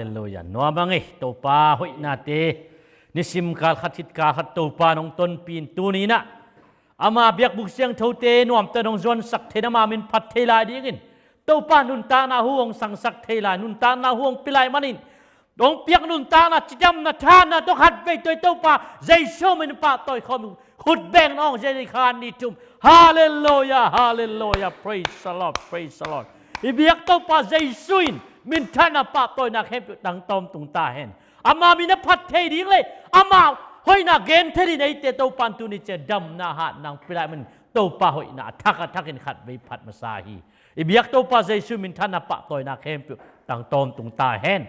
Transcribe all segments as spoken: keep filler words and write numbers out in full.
Halleluia. Nuam a ngei Topa hoihnate nisim kal khat khit kal khat Topa nong tonpih in tuni-in ah ama biakbuk siangthote nuamte nong zuansak thei in ama min phat thei lai dingin Topa nuntakna hu hong sangsak thei lai, nuntakna hu hong pia lai manin hong piak nuntakna cidamna thahatna tawh khatvei tawh Topa Jesu min pahtawi khawm khut beng nong zia ni khan ni tum. Halleluia, halleluia. Praise the Lord, praise the Lord. I biak Topa Jesu in minthanna pahtawina khempeuh tang tawntung ta hen. Ama min a phat thei ding le ama hoihna gen thei ding eite Topa in tuni ciang damna hatna hong pia lai manin Topa hoihna a thak a thakin khatvei phat masa hi. I biak Topa Jesu minthanna pahtawina khempeuh tang tawntung ta hen.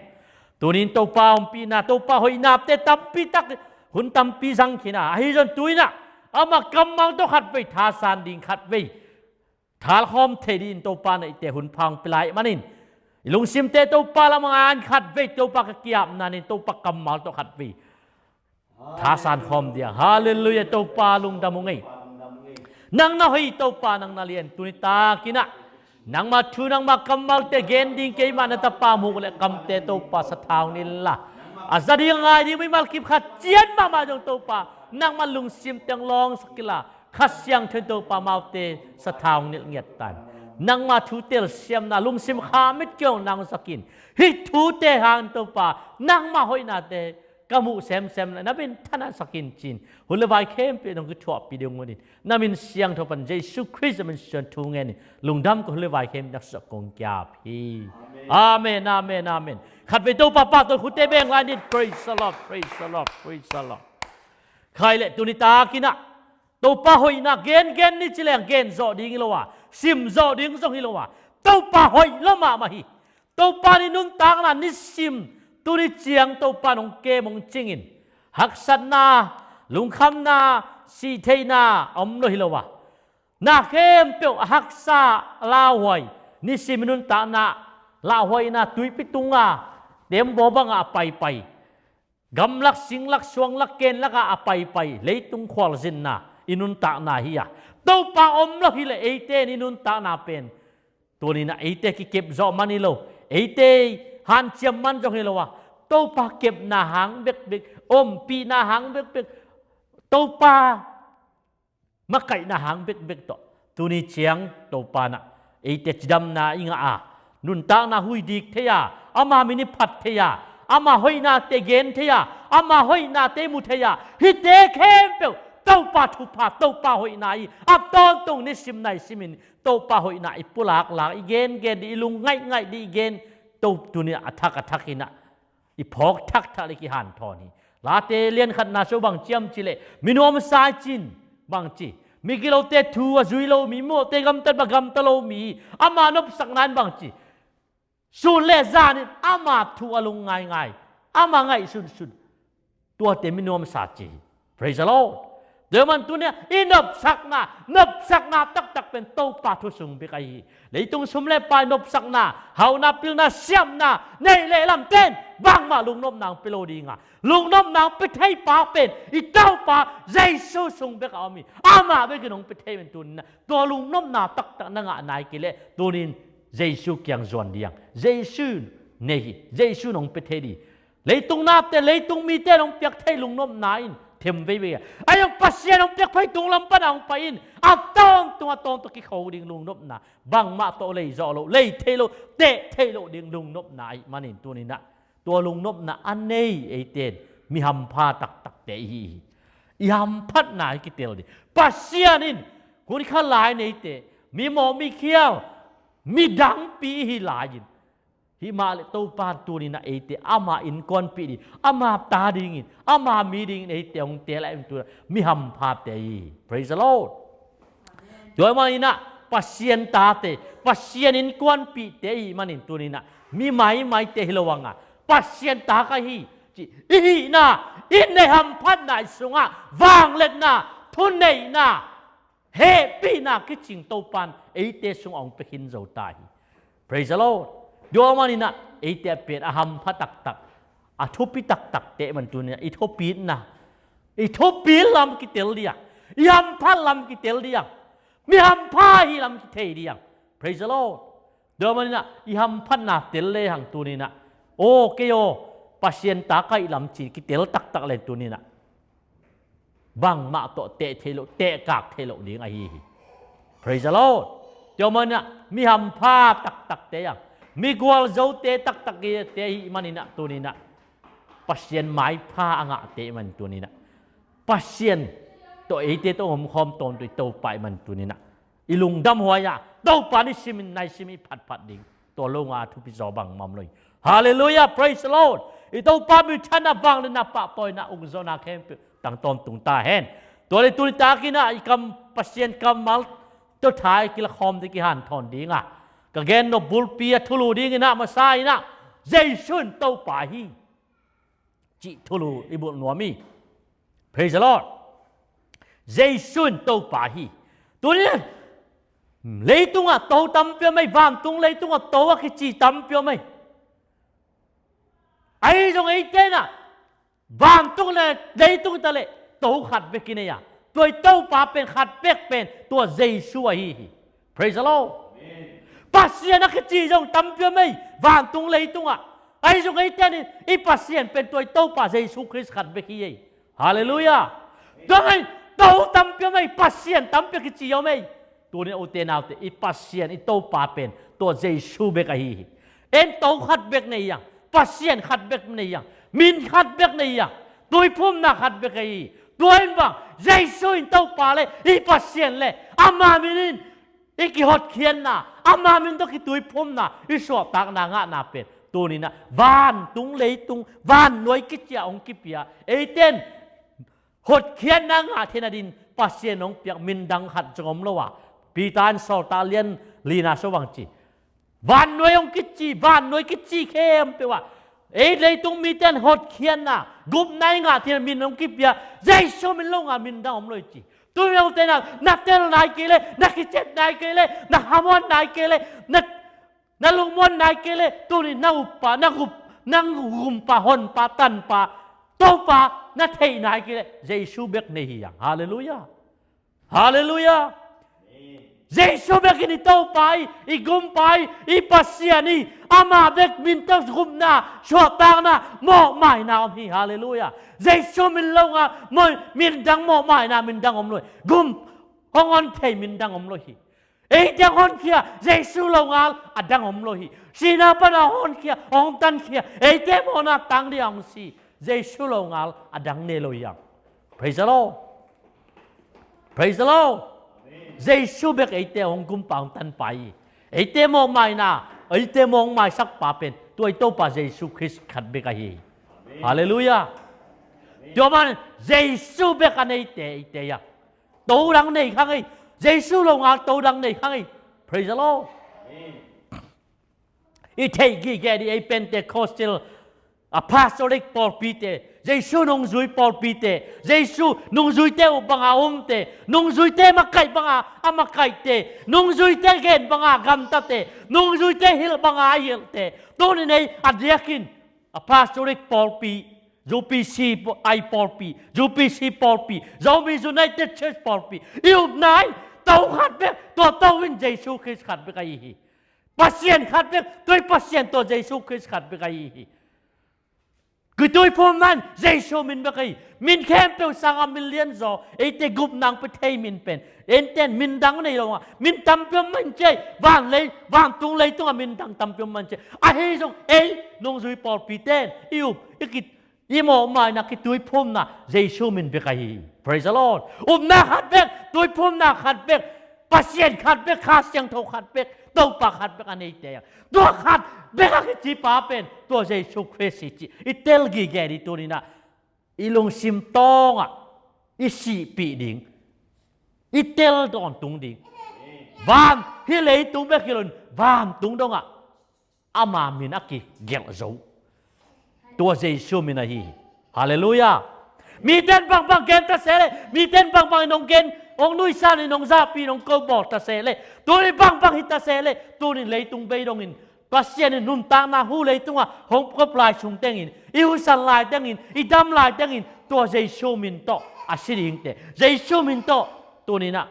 Tunin Topa ompihna, Topa hoihnate tampi tak, hun tampi zang khin a, ahi zong tu-in ah ama kammal tawh khatvei thasan ding, khatvei thalkhawm thei dingin Topa in eite hun pha hong pia lai manin i lungsimte Topa lamah ngan khatvei Topa ka ki-apna nin Topa kammal tawh khatvei thasan khawm ding. Halleluia, Topa lungdam ung ei. Nang na hoih Topa, nang na lian, tuni takin ah nangma thu, nangma kammalte gen ding keima na tapa muk le kamte Topa sathau nilh la. A za ding a ngai ding mimal kip khat ciat mahmah zong Topa nangma lungsim teng lawngsak inla, Kha Siangtho in Topa amaute sathau nilh ngiat ta in. Nangma thu telsiamna lungsim kha mit kiang nangsak in. Hih thute hangin Topa nangma hoihnate ka muh semsem le na minthanna sak in ci-in hun le vai khempeuh nong kithuahpih ding un in na min siangtho pan Jesu Khrist a min suang thu ngen in lungdam ka hun le vai khempeuh na suah kong ki-ap hi. Amen, amen, amen. Khatvei Topa pahtawi khute beng lai nin. Praise the Lord, praise the Lord, praise the Lord. Khai le tuni takin ah Topa hoihna gengen ni ci leng gen zawh ding hi lo a, sim zawh ding zong hi lo a, Topa hoih lo mahmah hi. Topa nih nuntakna nisim tuni ciang Topa nong kem hong cingin haksatna, lungkhamna, sihtheihna a om lo hi lo a, na khempeuh a haksa a lauhuai, nisim i nuntakna lauhuaina tuipi tunga tembaw bangah a paipai, gamlak singlak suanglak kenlakah a paipai leitung khualzinna i nuntakna hi a, Topa om lo hileh eite in i nuntakna pen tuninah eite kikep zawh man hi lo, eite hanciam man zong hi lo a, Topa kepna hang bekbek, ompihna hang bekbek, Topa makaihna hang bekbek tawh tuni ciang Topa nah eite cidamna i ngah a, nuntakna hui dik thei a, ama min i phat thei a, ama hoihnate gen thei a, ama hoihnate i mu thei a, hihte khempeuh Topa thupha, Topa hoihna i a tawntung nisim nai simin Topa hoihna i pulaklak, i gengen dih, i lungngaih ngaih dih, i gen to tuninah a thak a thakinah i phawk thakthak le kihanthawn hi. Late lian khatna sua bang ciam cileh mi nuamsa i cin bang ci, mi gilote thu a zui lo mi, mawhte gamtat bang gamta lo mi, ama nopsakna in bang ci, sun le zanin ama thu a lung ngaingai, ama ngaihsunsun, tuate mi nuamsa ci hi. Praise the Lord. Tua man tunia i nopsakna, nopsakna taktak pen Topa thu sung bek ahi hi. Leitung sum le pai nopsakna, hauhna, pilna, siamna neih le lamten bangmah lungnopna hong pia lo dinga, lungnopna hong pia thei pa pen i Topa Jesu sung bek a om hi. Amah bekin hong pia thei pen tuninah tua lungnopna taktak na ngah nai kei leh tunin Jesu kiang zuan diang, Jesu nei hi, Jesu in hong pia thei dih. Leitung nate, leitung mite in hong piak thei lungnopna in them veivei a, ahi zong Pasian hong piak phei tunglam pana hong pai in a tawntung a tawntung kikho ding lungnopna, bangmah tawh lei zawh loh, lei thei loh, teh thei loh ding lungnopna ahih manin tuninah tua lungnopna a nei eite in mi hampha taktakte ihi hi. I hamphatna i kitel dih. Pasian in hun kha lai neite, mi mawh mi khial, mi dangpi ihi lai-in, hih mah le Topa in tuninah eite ama innkuanpih dih, ama ta dingin, ama mi dingin eite hong teel a, tuninah mi hamphate hi. Praise the Lord. Tua maninah Pasian tate, Pasian innkuanpihte ihih manin tuninah mi maimaite hi lo hanga, Pasian ta ka hi cih i hihna, i neih hamphatna i sungah vangliatna, thuneihna, hehpihna kicing Topa in eite sungah hong pia khin zo ta hi. Praise the Lord. Tua maninah eite a pen a hampha taktak, a thupi taktakte man tuninah i thupitna, i thupit lam kitel diang, i hamphat lam kitel diang, mi hampha hi lam kithei diang. Praise the Lord. Tua maninah i hamphatna tel lehang tuninah Aw kei aw, Pasian ta ka hih lam ci kitel taktak len tuninah bangmah tawh teh theih loh, tehkak theih loh ding ahi hi. Praise the Lord. Tua maninah mi hampha taktakte a, mi gualzote taktakte ahih maninah tuninah Pasian maipha a ngahte ahih manin tuninah Pasian tawh eite tawh omkhawm tawntung i Topa ahih manin tuninah i lungdam huai-ah Topa nisim in naisim i phatphat ding, tua lo nga thupi zaw bangmah om lo hi. Halleluiah, praise the Lord. I Topa minthanna, vangliatna, pahtawina, ukzawhna khempeuh tang tawntung ta hen. Tua le tuni takinah i kam, Pasian kammal tawh tha i kilakhawm ding, kihanthawn dinga ka gen nop bulpi a thulu dinginah masa inah Jesu in Topa hi cih thulu i bulh nuam hi. Praise the Lord. Jesu in Topa hi. Tuni leitungah to tampi om ei, vantung leitungah to a kici tampi om ei. Ahi zong eite inah vantung le leitung ta le to khat bek i nei a, tua i Topa pen khat bek pen tua Jesu ahi hi. Praise the Lord. Amen. Pasian a kici zong tampi om ei, vantung leitungah. Ahi zong eite in i Pasian pen tua i Topa Jesu Khrist khat bek hi ei. Halleluiah. Tua hang to tampi om ei, Pasian tampi a kici om ei. Tuni ute naute, i Pasian i Topa pen tua Jesu bek ahi hi. En to khat bek nei a, Pasian khat bek nei a, min khat bek nei a, tuiphumna khat bek ahi hi. Tua in bang Jesu in Topa le i Pasian le ama min in i kihotkhiatna, ama min tawh kituiphumna, i suahtakna ngahna pen tuninah vantung leitung, vannuai kici-ah hong kipia, eite in hotkhiatna ngah theihna dingin Pasian hong piak min dang khat zong om lo a, Peter in Sawltak lian lina sung bang ci, vannuai hong kici, vannuai kici khempeuh ah ei leitung mite in hotkhiatna, gupna i ngah theihna min hong kipia Jesu min lo nga min dang om lo hi ci. Tuni ute inah na tel nai kei le, na kicep nai kei le, na khamuan nai kei le, na, na lungmuan nai kei le, tuni na uppa, na gup, na gumpa, honpa, tanpa, Topa na theih nai kei le Jesu bek nei hi hang. Halleluiah. Halleluiah. Jesu bek in i Topa hi, i gumpa hi, i Pasian hi. Ama bek min tawh gupna, suahtakna, mawhmaina om hi. Halleluiah. Jesu min lo nga min dang, mawhmaina min dang om lo hi. Gum hong hon thei min dang om lo hi. Eite hong honkhia Jesu lo ngal a dang om lo hi. Sihna pana hong honkhia, hong tankhia, eite mawhna tang ding a hong si Jesu lo ngal a dang nei lo hi hang. Praise the Lord. Praise the Lord. Jesu bek eite hong gumpa, hong tanpa hi. Eite mawhmaina, eite mawh hong maisakpa pen tua i Topa Jesu Khrist khat bek ahi hi. Halleluiah. Tua man Jesu bek a neite eite a, to dang nei kha ngei. Jesu lo ngal to dang nei kha ngei. Praise the Lord. I theih gige ding ei Pentecostal, Apostolic pawlpite, Jesu nungzui pawlpite, Jesu nungzuite up banga umte, nungzuite makaih banga a makaihte, nungzuite gen banga gamtate, nungzuite hilh banga a hilhte. Tuni nei a diakin Apostolic pawlpi, U P C i pawlpi, U P C pawlpi, Zomi United Church pawlpi i upna in to khat bek, tua to in Jesu Khrist khat bek ahi hi. Pasian khat bek, tua i Pasian tua Jesu Khrist khat bek ahi hi. Kituiphumna in Jesu min bek ahi. Min khempeuh sanga min lianzaw, eite gupna hong pia thei min pen, eite in min dang nei lo nga, min tampi om mah in ci ei. Van lei, vantung leitungah min dang tampi om mah in ci ei. Ahi zong ei nungzui pawlpite in i up, i kit, i mawhmaina, kituiphumna Jesu min bek ahi hi. Praise the Lord. Upna khat bek, tuiphumna khat bek, Pasian khat bek, Kha Siangtho khat bek, Topa khat bek a neite a, tua khat bek a kicipa pen tua Jesu Khrist hi cih i tel gige ding tuninah i lungsim tawngah i sihpih ding, i tel tawntung ding. Van, hih leitung bek hi loin vantung dongah ama min a kigelh zo. Tua Jesu min ahi hi. Halleluiah. Mite in bangbang gen ta seh leh, mite in bangbang in hong gen, hong nuihsan in hong zahpih in hong ko bawl ta seh leh, tuni bangbang hi ta seh leh, tuni leitung bei dongin Pasian in nuntakna hu leitungah hong kop lai sung tengin, i husan lai tengin, i dam lai tengin tua Jesu min tawh a si dingte, Jesu min tawh tuninah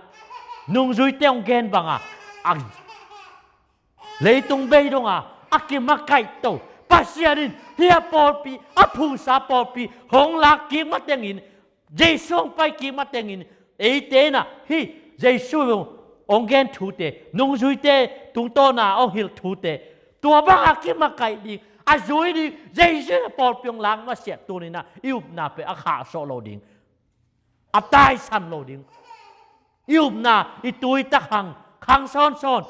nungzuite hong gen banga a leitung bei donga a kimakaihto, Pasian in hih a pawlpi, a phungsa pawlpi hong lak kik matengin, Jesu hong pai kik matengin, eite in ah hih Jesu hong gen thute, nungzuite tungtawna hong hilh thute, tua banga kimakaih ding, a zui ding, Jesu in a pawlpi hong lak masiah tuni in ah i upna pen a khahsuah lo ding, a taisan lo ding. I upna, i tui tak hang, khang sawnsawn.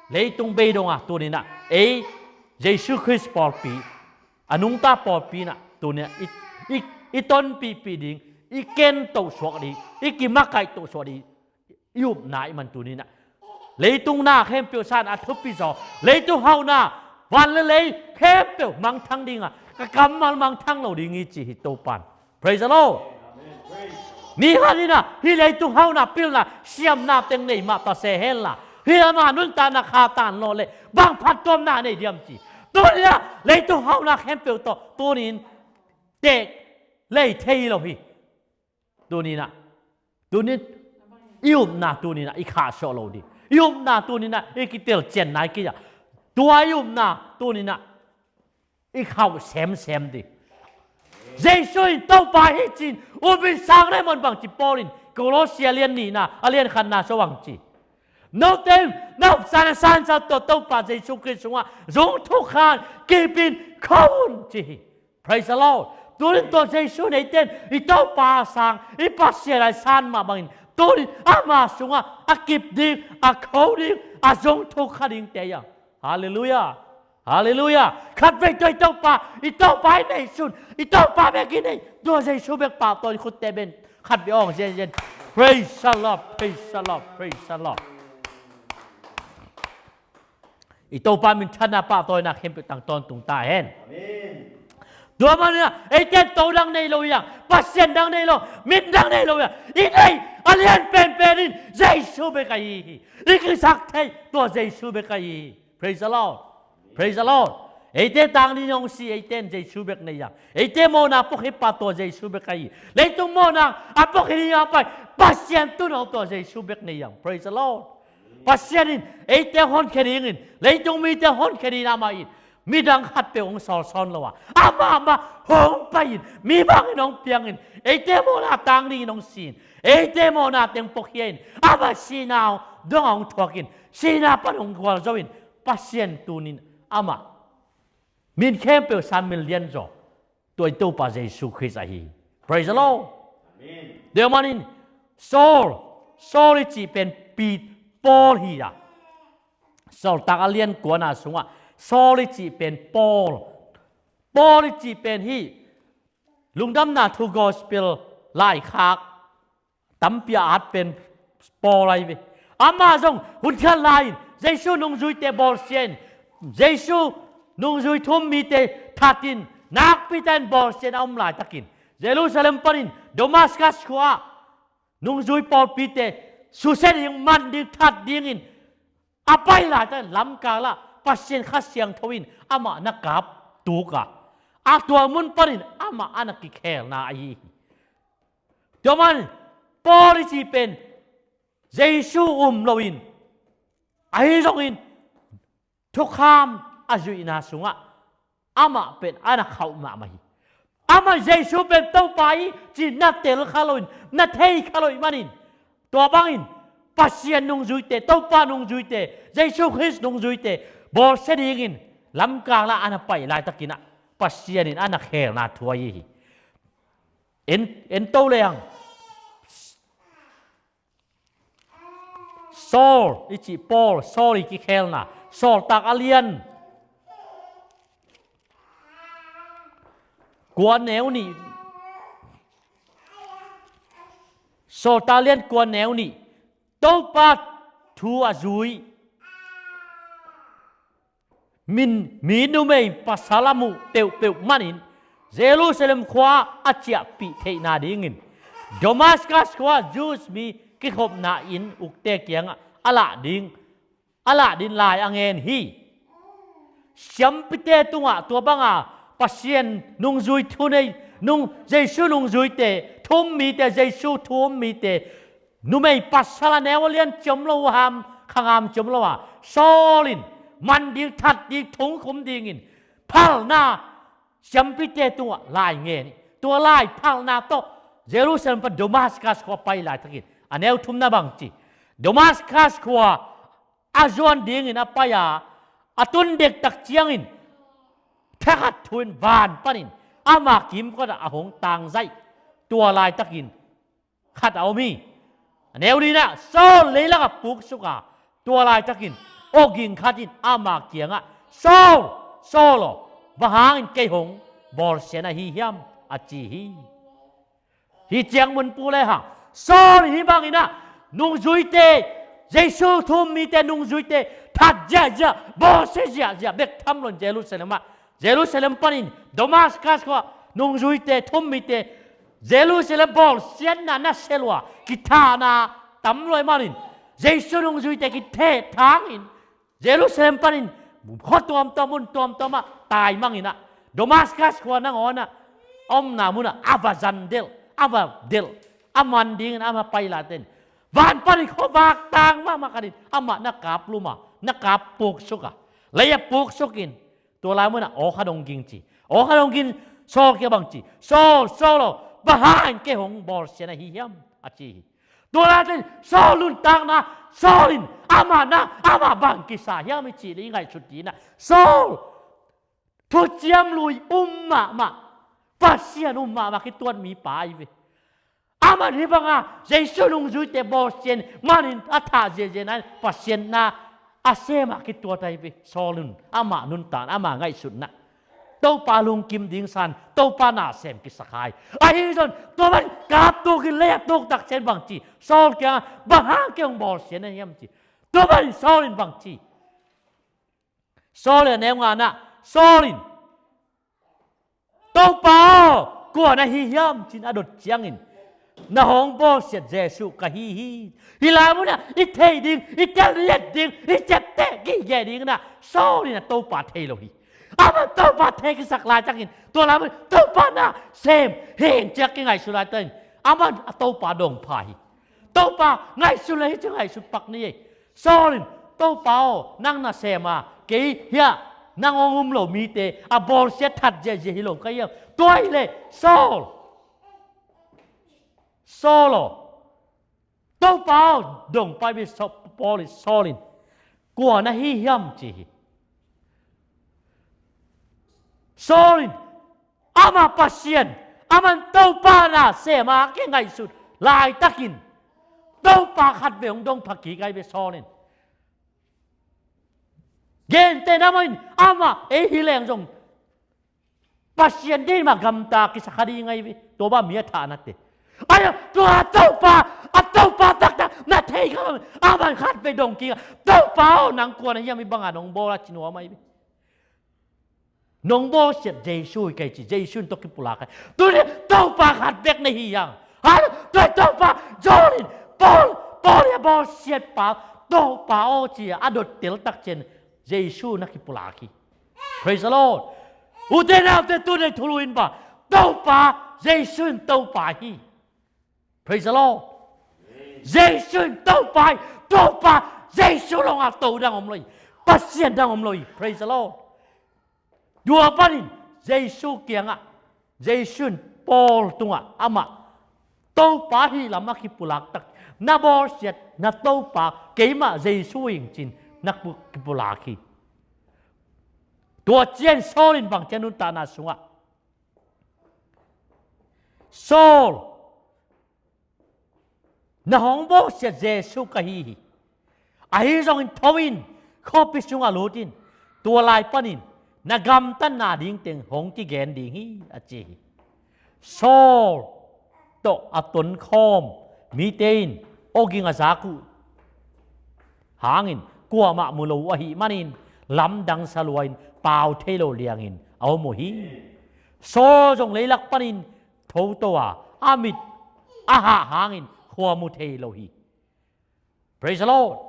Leitung bei dongah tuni in ah ei Jesu Khrist pawlpi, a nungta pawlpi in ah tuni in ah i, i, i tonpihpih ding, i ken tohsuak ding, i kimakaih tohsuak ding, i upna i man tuni in ah leitung na khempeuh san a thupi zaw, leitung hauhna, van le lei khempeuh mangthang dingah ka kammal mangthang lo ding hi ci hi Topan. Praise the Lord. Mi khat in ah hih leitung hauhna, pilna, siamna teng nei mah ta se henla, hih ama nuntakna kha tan lawh leh bang phattuamna nei diam ci. Tuni in ah leitung hauhna khempeuh tawh tuni in teh lei thei lo hi. Tuni in ah, tuni in i upna tuni in ah i khahsuah lo ding. I upna tuni in ah i kitelcianna i kei ah, tua i upna tuni in ah i khauh semsem ding. Jesu in Topa hi ci-in up in sang dai maw, bang ci Paul in Kolose a lian nihna, a lian khatna sung bang ci? Note in na upsan a sansa tawh Topa Jesu Khrist sungah zung thuk khan kip in kho un ci hi. Praise the Lord. Tuni in tua Jesu in eite in i Topa a sang, i Pasian a i san mah bangin, tuni in ama sungah a kip ding, a kho ding, a zung thuk kha dingte hi hang. Halleluiah. Halleluiah. Khatvei tua i Topa, i Topa i neihsun, i Topa bek i neih, tua Jesu bek pahtawi in khutte beng khatvei awng zenzen. Praise the Lord, praise the Lord, praise the Lord. I Topa minthanna pahtawina khempeuh tang tawntung ta hen. Amen. Tua manin ah eite in to dang nei lo hi hang, Pasian dang nei lo, min dang nei lo hi hang. I neih a lian penpen in Jesu bek ahi hi. I kisaktheih tua Jesu bek ahi hi. Praise the Lord. Praise the Lord. Eite tangni in hong si, eite in Jesu bek nei hang. Eite mawhna puakhipa tua Jesu bek ahi hi. Leitung mawhna a puakhia ding a pai Pasian tuuno tua Jesu bek nei hang. Praise the Lord. Pasian in eite honkhia dingin, leitung mite honkhia dingin amah in midang khatpeuh hong sawlsawn lo a, amah mah hong pai-in, mi bangin hong piangin, eite mawhna tangni in hong si-in, eite mawhna teng puakhia-in, amah sihna dong hong thuakin, sihna pan hong gualzo-in, Pasian tuni in amah min khempeuh sang min lianzaw, tua i Topa Jesu Khrist ahi hi. Praise the Lord. Amen. Tua manin Saul, Saul i cih pen Pi-, Paul hi a. Sawltak a lian kuana sungah Saul i cih pen Paul. Paul i cih pen hih Lungdamna Thu Gospel laikhak tampi a at pen Paul ahi ve. Amah zong hun khat lai-in Jesu nungzuite bawlsia-in, Jesu nungzui thu-um mite that-in, nakpi takin bawlsia-in a om laitakin, Jerusalem panin Damascus khua-ah nungzui pawlpite susia ding, man ding, that dingin a pai laitakin lamkal ah Pasian Kha Siangtho in amah na kap tuk a, a tua mun panin amah a na kikhelna ahi hi. Tua man Paul i cih pen Jesu um loin, ahi zongin thukham a zuihna sungah amah pen a na khauh mahmah hi. Amah Jesu pen Topa hi ci na tel kha loin, na thei kha loin manin, tua bangin Pasian nungzuite, Topa nungzuite, Jesu Khrist nungzuite bawlsia dingin lamkal ah a na pai laitakin ah Pasian in a na khelna thu ahi hi. En, en to leng. Saul i cih Paul, Saul i kikhelna, Sawltak a lian kua neu nih, Sawltak a lian kua neu nih, Topa thu a zui min, mi numei pasal a muh peuhpeuh manin Jerusalem khua a ciahpih theihna dingin Damascus khua Jews mi kikhopna inn ukte kiangah a lah ding, a lah ding lai a ngen hi. Siampite tungah tua banga Pasian nungzui thu nei, nung, Jesu nungzuite, thu-um mite, Jesu thu-um mite, numei pasal a neu a lian ciam lo, ham khangam ciam lo a, Saul in man ding, that ding, thongkhum dingin phalna siampite tungah lai ngen hi. Tua lai phalna tawh Jerusalem pan Damascus khua pai laitakin a neu thumna bang ci, Damascus khua a zuan dingin a pai a, a tun dektak ciangin thakhat thu in van panin ama kimkotah a hong tangzaih. Tua laitakin khat a om hi. A neu lina, Saul leilakah puksuk a, tua laitakin awging khat in ama kiangah, Saul, Saul aw, bang hangin kei hong bawlsia na hi hiam? a ci hi. Hih ciang mun pu le hang, Saul hih bangin ah nungzuite, Jesu thu-um mite nungzuite that ziahziah, bawlsia ziahziah bek tham loin Jerusalem ah, Jerusalem panin Damascus khua nungzuite, thu-um mite, Jerusalem bawlsiatna nasia lua, kithahna tam lua ahih manin Jesu nungzuite kitheh thangin Jerusalem panin khua tuamtuam, mun tuamtuamah taimangin ah, Damascus khua nangawn ah a omna munah a va zan delh, a va delh, a man dingin ama pai laitakin van panin khuavak tang mahmah khat in amah na kap lum a, na kap puksuk a, lei-ah puksukin, tua lai munah aw khat hong ging ci. Aw khat hong ging, Saul kiang bang ci, Saul, Saul aw, bang hangin kei hong bawlsia na hi hiam? a ci hi. Tua laitakin Saul nuntakna, Saul in amah na, amah bang kisa hiam i cih leh i ngaihsut dingin ah, Saul thuciam lui um mahmah, Pasian um mahmah kituat mipa ahi ve. Aman hih banga Jesu nungzuite bawlsia manin a thah ziahziah na in Pasian na a sem a kituat ahi ve. Saul in amah nuntakna, amah ngaihsutna, Topa lungkim ding san, Topa na sem kisakha hi. Ahi zongin tua bang kap tukin lei-ah tuktak ciang bang ci, Saul kiangah, bang hang kei hong bawlsia na hiam? ci. Tua bang Saul in bang ci, Saul in a neu ngana, Saul in, Topa aw, kua na hi hiam? ci-in a dot ciangin, na hong bawlsiat Jesu ka hi hi. Hih lai munah i theih ding, i tel let ding, i ciapteh gige dingin ah Saul in a Topa thei lo hi. Aman Topa thei kisak laitakin, tua lai mun Topa na sem hing ci-a kingaihsun laitakin, aman a Topa dong pha hi. Topa ngaihsun le hih ci ngaihsun pak ni ei. Saul in, Topa aw, nang na sem a, kei hiah nang hong um lo mite a bawlsia that ziahziah hi lo ka hiam? Tua hileh Saul, Saul aw, Topa aw, dong pah ve. Sa-, Paul in, Saul in, kua na hi hiam? ci hi. Saul in amah Pasian, aman Topa na sem a kingaihsut laitakin, Topa khatvei hong dong pha kik ahi ve Saul in. Gentehna mah in amah ei hi leng zong Pasian deih mah gamta kisa kha ding ahi ve. Tua bang mi a thahnate. Ahi a, tua Topa, a Topa taktak na thei kha lo, aman khatvei dong kik a, Topa aw, nang kua na hiam, hih banga nong bawl a, ci nuam ahi ve. Nong bawlsiat Jesu hi kei, ci. Jesu in tawh kipulak hi. Tuni Topa khat bek na hi hang. Hallelujah. Tua Topa, John in, Paul, Paul in a bawlsiatpa, Topa aw, ci-a a dot teltak ciang Jesu na kipulak hi. Praise the Lord. Ute naute, tuni thulu in ba, Topa, Jesu in Topa hi. Praise the Lord. Jesu in Topa hi. Topa Jesu lo-in a to dang om lo hi. Pasian dang om lo hi. Praise the Lord. Tua panin Jesu kiangah, Jesu in Paul tungah amah Topa ahih lam a kipulak tak, na bawlsiat na Topa keimah Jesu hi ing, ci-in na pu-, kipulak hi. Tua ciang Saul in bang ci-a nuntakna sungah, Saul, na hong bawlsiat Jesu ka hi hi. Ahi zongin tho in, khuapi sungah lut in, tua lai panin na gamtatna ding teng hong kigen ding hi, a ci hi. Saul tawh a tonkhawm mite in awging a zak uh hangin kuamah mu lo uh ahih manin, lamdang sa lua-in pau thei lo liangin a om uh hi. Saul zong leilak panin thoto a, a mit a hah hangin khua mu thei lo hi. Praise the Lord.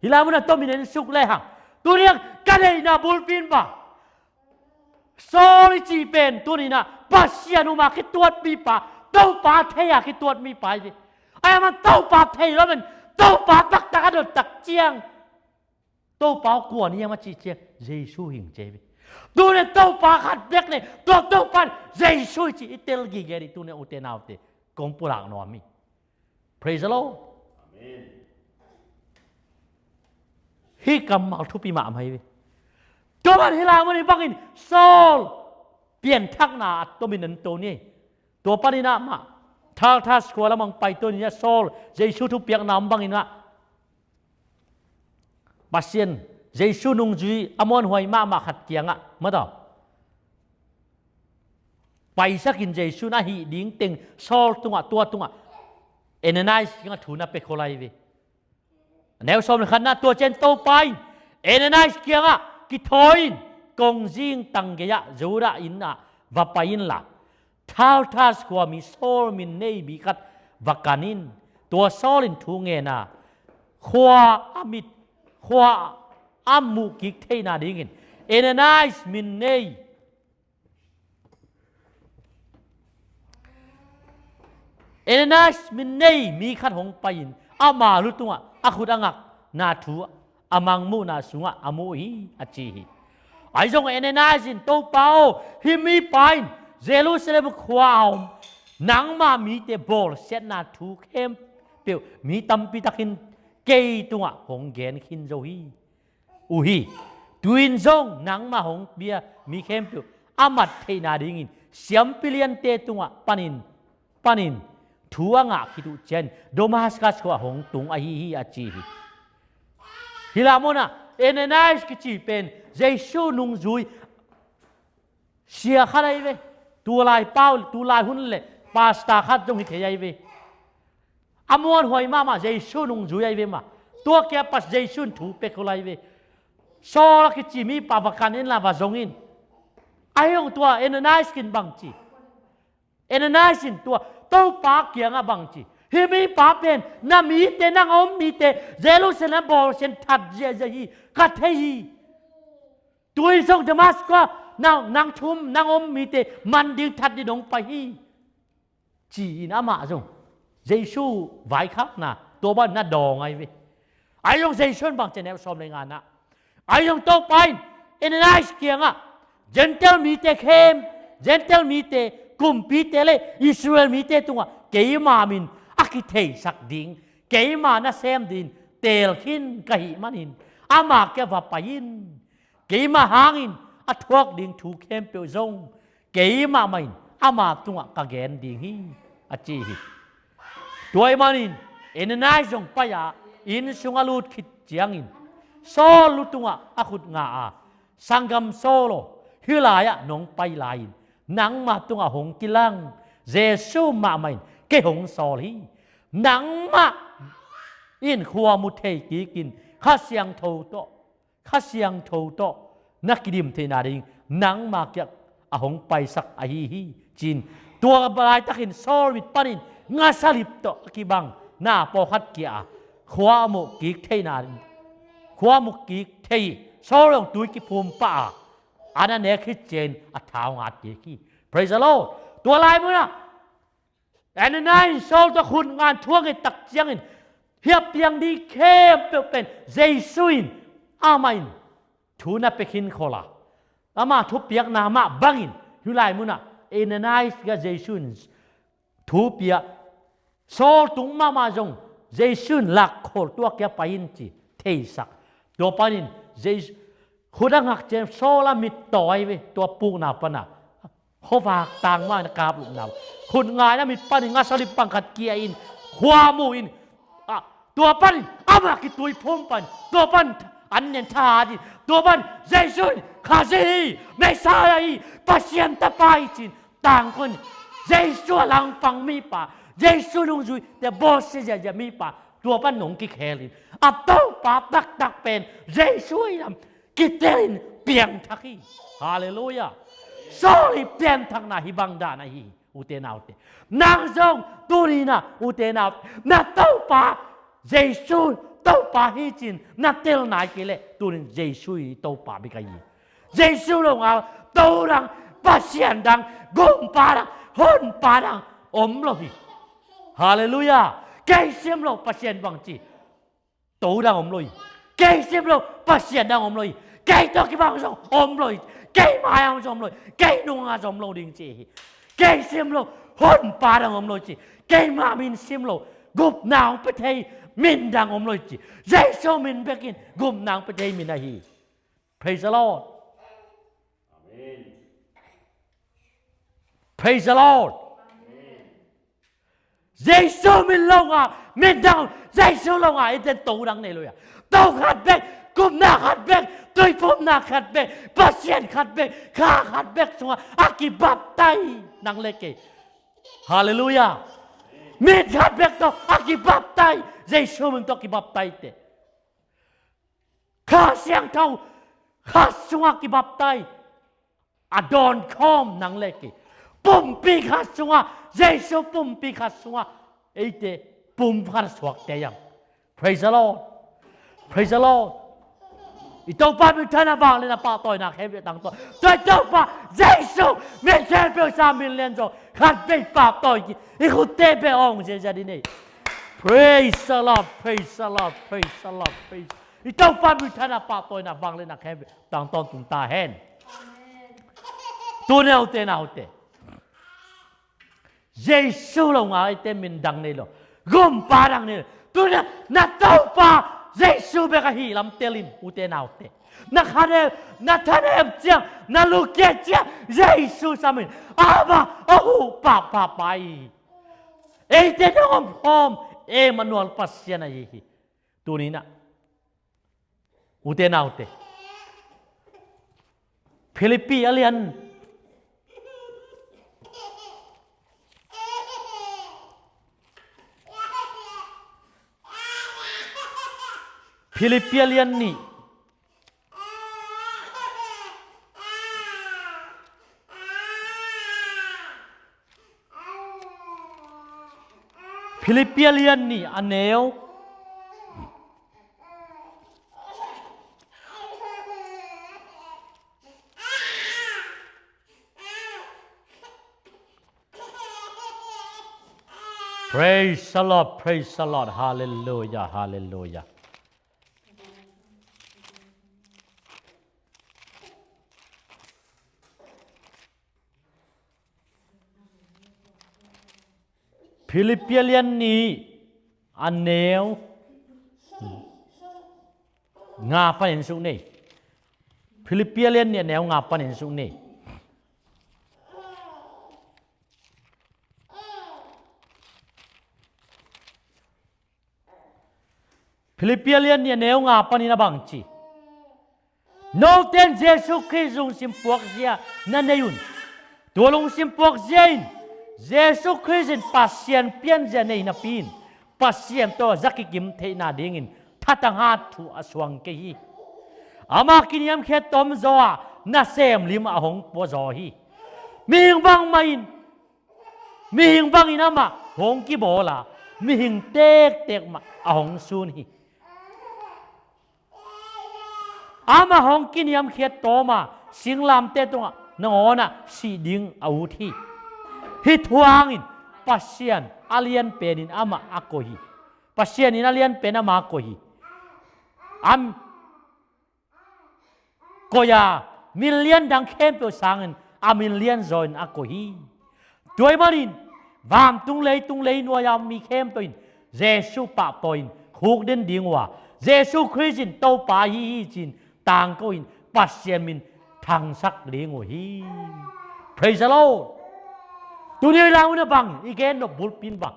Hih lai munah tomin en suk lehang, tuni-in ka deihna bulpi in bang, Saul i cih pen tuni-in ah Pasian um a kituat mipa, Topa thei a kituat mipa hi ve. Ahi a, aman Topa thei lo men, Topa taktak a dot tak ciang, Topa aw, kua na hiam, a cih ciang, Jesu hi ing, ci hi ve. Tuni Topa khat bek nei, tua Topa Jesu ci i tel gige dih tuni ute naute. Kong pulak nuam hi. Praise the Lord. Amen. Hih kammal thupi mahmah hi ve. Tua ban hih lai mun hi bangin Saul pianthakna a tomin an to ni. Tua panin ah mah Tarsus khua lamah pai to ni a Saul Jesu thupiakna om bangin ah Pasian Jesu nungzui a muanhuai mahmah khat kiangah mataw paisakin Jesu na hih ding teng Saul tungah tua tungah Ananias kiangah thu na pia khol lai ve. Neu sawm le khatna tua ciang Topa in Ananias kiangah kithawi in kongzing tang gei-ah Judah inn ah va pai inla Tarsus khuami Saul min nei mi khat va kan in. Tua Saul in thu ngen a khua a mit khua a muh kik theihna dingin Ananias min nei Ananias min nei mi khat hong pai-in ama lu tungah a khut a ngakna thu a mangmuhna sungah a muh hi a ci hi. Ahi zong Ananias in Topa aw hih mipa in Jerusalem khua a om nangma mite bawlsiatna thu khempeuh mi tampi takin kei tungah hong gen khin zo hi. Uh hi. Tu-in zong nangmah hong pia mi khempeuh a mat theihna dingin siampi liante tungah panin panin thu a ngah khit uh ciang Damascus khua hong tung ahi hi a ci hi. Hih lai munah Ananias kici pen Jesu nungzui sia khat ahi ve. Tulai pau tulai hun le pasta khat zong hi thei ahi ve. A muanhuai mahmah Jesu nungzui ahi ve mah. Tua kia pas Jesu in thu pek khol ahi ve. Saul a kici mipa va kan inla va zong in. Ahi hong tua Ananias kin bang ci. Ananias in tua Topa kiangah bang ci. Hih mipa pen na mite nang a om mite Jerusalem bawlsiat that ziahziah hi ka thei hi. Tu-in zong Damascus nang, nang thum nang om mite man ding that ding dong pai hi. Ci-in amah zong Jesu vaikhakna tua ban na dawng ahi ve. Ahi zong Jesu in bang ci a neu sawm le ngana. Ahi zong Topa in Ananias kiangah Gentile mite khem Gentile mite kumpite le Israel mite tungah keima min a kitheisak ding keima na sem ding teel khin ka hih manin ama kia va pai in. Keima hangin a thuak ding thu khempeuh zong keimah mah in ama tungah ka gen ding hi a ci hi. Tua ahih manin Ananias zong pai-a inn sung a lut khit ciangin Saul lu tungah a khut nga a sanggam Saul aw hih lai-ah nong pai lai-in nangmah tungah hong kilang Jesu mahmah in kei hong sawl hi. Nangmah in khua mu thei kikin Kha Siangtho tawh Kha Siangtho tawh na kidim theihna ding nangma kiak a hong paisak ahi hi ci-in tua laitakin Saul mit panin ngasalip tawh a kibang na pawlkhat kia a khua a muh kik theihna ding khua a muh kik thei Saul zong tui kiphum pah a a na nek khit ciangin a thau ngat kik hi. Praise the Lord. Tua lai munah Ananias in Saul tawh khut ngan thuak i tak ciangin hiap piang ding khempeuh pen Jesu in amah in thu na pia khin khol a ama thupiakna mah bangin hih lai munah Ananias ga Jesu in thu pia Saul tung mahmah zong Jesu in lak khol tua kia pai in ci theisak tua panin Jesu khut a ngak ciang Saul a mit tawi ve tua pukna pana khuavak tang mah in a kap lupna khut ngai na mit panin ngasalip pang khat kia in khua mu in tua panin amah kitui phum pan tua pan an nen tha ding tua pan Jesu in Khazih hi Messiah hi Pasian tapa hi cin tangkon Jesu a langpang mipa Jesu nungzui te bawsia ziazia mipa tua pan nong kikhel in a Topa taktak pen Jesu hi lam kitelin piangthak hi. Halleluia. Saul i pianthakna hi bang dan ahi hi. Ute naute nang zong tuninah ute naute na Topa Jesu Topa hi cin na tel nai kei leh tunin Jesu i Topa bik ahi hi. Jesu lo ngal to dang Pasian dang gumpa dang honpa dang om lo hi. Halleluia. Kei sim lo Pasian bang ci to dang om lo hi. Kei sim lo Pasian dang om lo hi. Kei tawh kibang zong om lo hi. Kei mai-ah zong om lo hi. Kei nungah zong om lo ding ci hi. Kei sim lo, honpa dang om lo hi ci. Keima min sim lo, gupna hong pia thei min dang om lo hi ci. Jesu min bekin gupna hong pia thei min ahi. Praise the Lord. Amen. Praise the Lord. Jesu min lo nga, min dang, Jesu lo nga, i ten to dang nei lo a. To khat bek, gupna khat bek, tuiphumna khat bek, Pasian khat bek, kha khat bek sungah a kibaptai nang le kei. Halleluiah. Min khat bek tawh a kibaptai, Jesu min tawh kibaptai te. Kha Siangtho khat sungah kibaptai a dawnkhawm nang le kei. Pumpi khat sungah, Jesu pumpi khat sungah eite pum khat suakte hiam? Praise the Lord. Praise the Lord. I Topa minthanna vangliatna pahtawina khempeuh tangtawn. Tua i Topa Jesu min khempeuh sang min lianzaw khat vei pahtawi kik, i khutte beh awng ziazia ding hi. Praise the Lord, praise the Lord, praise the Lord, praise. I Topa minthanna pahtawina vangliatna khempeuh tangtawn tung ta hen. Tuni a ute naute, Jesu lo nga eite min dang nei lo, gumpa dang nei lo. Tuni a na Topa Jesu bek ahi lam tel in, ute naute. Na khanem, na thanem ciang, na lukia ciang Jesu sam in. Amah a huh pahpah pa hi. Eite dong om khawm Emmanuel Pasian ahi hi. Tuni na, ute naute, Philippi a lian, Philippi a lian nih. Philippi a lian nih a neu. Praise the Lord, praise the Lord, hallelujah, hallelujah. Philippi a lian nih a neu nga panin suk ni. Philippi a lian nih a neu nga panin suk ni. Philippi a lian nih a neu nga panin a bang ci? Note in Jesu Khrist lungsim puakzia na nei un. Tua lungsim puakzia in Jesu Khrist in Pasian pianzia nei napi in Pasian tawh za kikim theihna dingin thatanghat thu a suang kei hi. Amah kiniamkhiat tawm zaw a nasem lim a hong pua zaw hi. Mihing bangmah in Mihing bangin amah hong kibawl a, mihing tektek mah a hong sun hi. Amah hong kiniamkhiat tawm a, singlamteh tungah nangawn ah sih ding a ut hi. Hih thuhangin Pasian a lianpen in amah a koih hi. Pasian in a lianpen amah a koih hi. Am koih a, min lian dang khempeuh sangin a min lianzaw in a koih hi. Tua ahih manin vantung leitung leinuai a mi khempeuh in Jesu pahtawi in khukden ding uh a, Jesu Khrist in Topa ahi hi ci-in tangko in Pasian min thangsak ding uh hi. Praise the Lord. Tuni a lau na bang i gen nop bulpi in bang,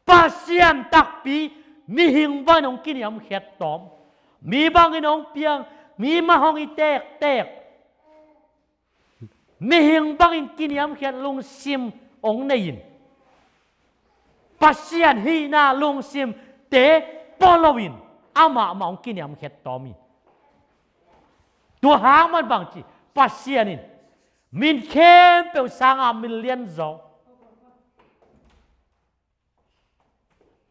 Pasian takpi mihing bangin hong kiniamkhiat tawm. Mi bangin hong piang, mi mah hong hi tektek. Mihing bangin kiniamkhiat lungsim hong nei in, Pasian hihna lungsimte pua loin amah mah hong kiniamkhiat tawm hi. Tua hang man bang ci, Pasian in min khempeuh sanga min lianzaw,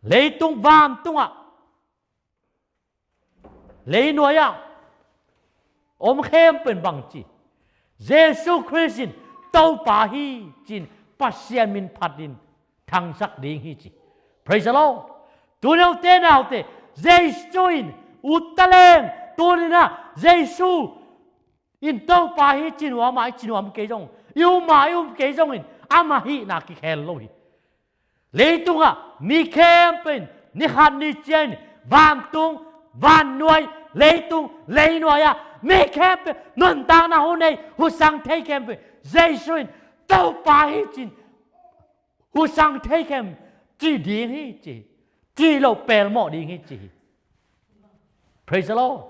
leitung vantungah, leinuai ah om khempeuh in bang ci, Jesu Khrist in Topa hi ci-in Pasian min phatin thangsak ding hi ci. Praise the Lord. Tuni a ute naute, Jesu in ut ta leng, tuni-in ah Jesu In Topa hi ci nuam a, i ci nuam kei zong, i um a, i um kei zongin, amah hihna kikhel lo hi. Leitungah mi khempeuh in ni khat ni ciangin vantung, vannuai, leitung, leinuai ah mi khempeuh nuntakna hun ei husang thei khempeuh Jesu in Topa hi ci-in husang thei khem cih ding hi ci hi. Cih loh pelmawh ding hi ci hi. Praise the Lord.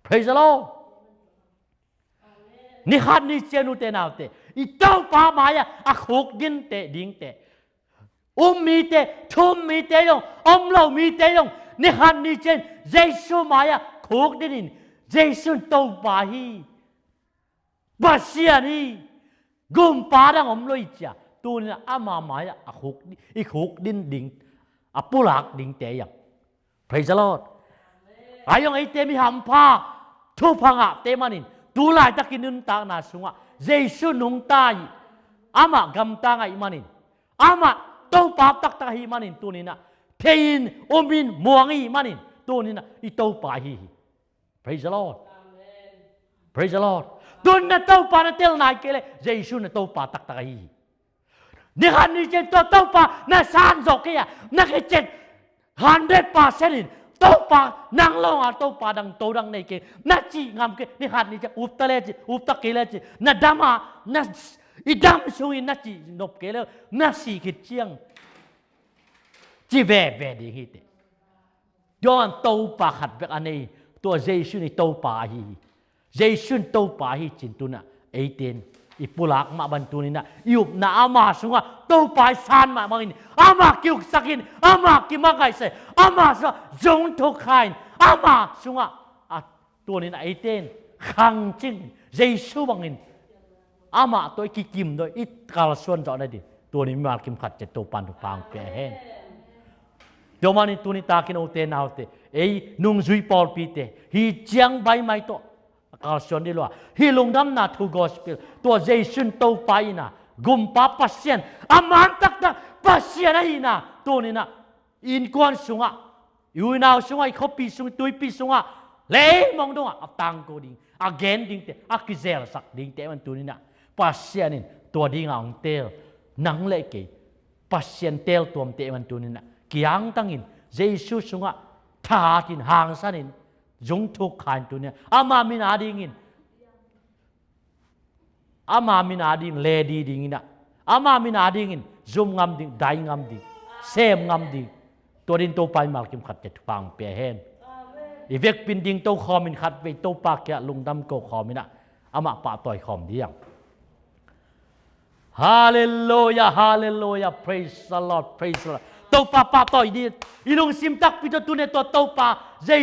Praise the Lord. Ni khat ni ciang, ute naute, i Topa mai-ah a khukdin teh ding teh, um mite, thu-um mite zong, om lo mite zong, ni khat ni ciang Jesu mai-ah khukdin in, Jesu in Topa hi, Pasian hi, gumpa dang om lo hi ci-a, tuni-in ama mai-ah a khuk, i khukdin ding, a pulak dingte hi hang. Praise the Lord. Ahi zong eite mi hampha, thupha ngahte manin, tu laitak i nuntakna sungah Jesu nungta hi, amah gamtang ahih manin, amah Topa taktak ahih manin, tuni-in ah thei-in, um-in, muang ahih manin, tuni-in ah i Topa ahi hi. Praise the Lord. Praise the Lord. Tun na Topa na tel nai kei leh, Jesu na Topa taktak ahi hi. Ni khat ni ciang tua Topa na san zawh kei a, na kician hundred percent in, Topa nang lawng a Topa dang, to dang nei kei, na cih ngam kei, ni khat ni ciang up ta le ci, up ta kei le ci, na dam a, na, i dam sungin na cih nop kei le, na si khit ciang ci veve ding hi teh. Tua Topa khat bek a nei, tua Jesu in i Topa ahi hi. Jesu in Topa ahi ci-in tuni-in ah eite in i pulak mah bang tuni-in ah i upna ama sungah Topa i san mah bangin, ama kiuksak in, ama kimakaihsak in, ama sungah zungthuk kha in, ama sungah a Tuni-in ah eite in khangcing, Jesu bangin amah tawh i kikim dawh, i kalsuan zawh nading, tuni mimal kim khat ciat Topa'n thupha hong pia hen. Tua manin tuni takin ute naute, ei nungzui pawlpite, hih ciang baimai tawh a kalsuan dih lua, hih lungdamna thu gospel, tua Jesu in Topa in ah, Gumpa Pasian, a man taktak Pasian ahihna, tuni-in ah i innkuan sungah, i unau sungah, i khuapi sung, i tuipi sungah, leimong dongah a tangko ding, a gen dingte, a kizelsak dingte man tuni-in ah Pasian in tua dingah hong teel, nang le kei Pasian teeltuamte man tuni-in ah kiangtangin, Jesu sungah thahatin, hangsanin, zungthuk kha in tuni-in ah ama min adingin, ama min ading ledi dingin ah, ama min adingin zum ngam ding, dai ngam ding, sem ngam ding, tua dingin Topa in mimal kim khat ciat thupha hong pia hen. I vekpi-in ding tokhawmin khatvei Topa kiangah lungdam ko khawmin ah amah pahtawi khawm ding. Halleluiah, halleluiah, praise the Lord, praise the Lord. Topa pahtawi ding, i lungsim takpi tawh tuni-in tua Topa Jesu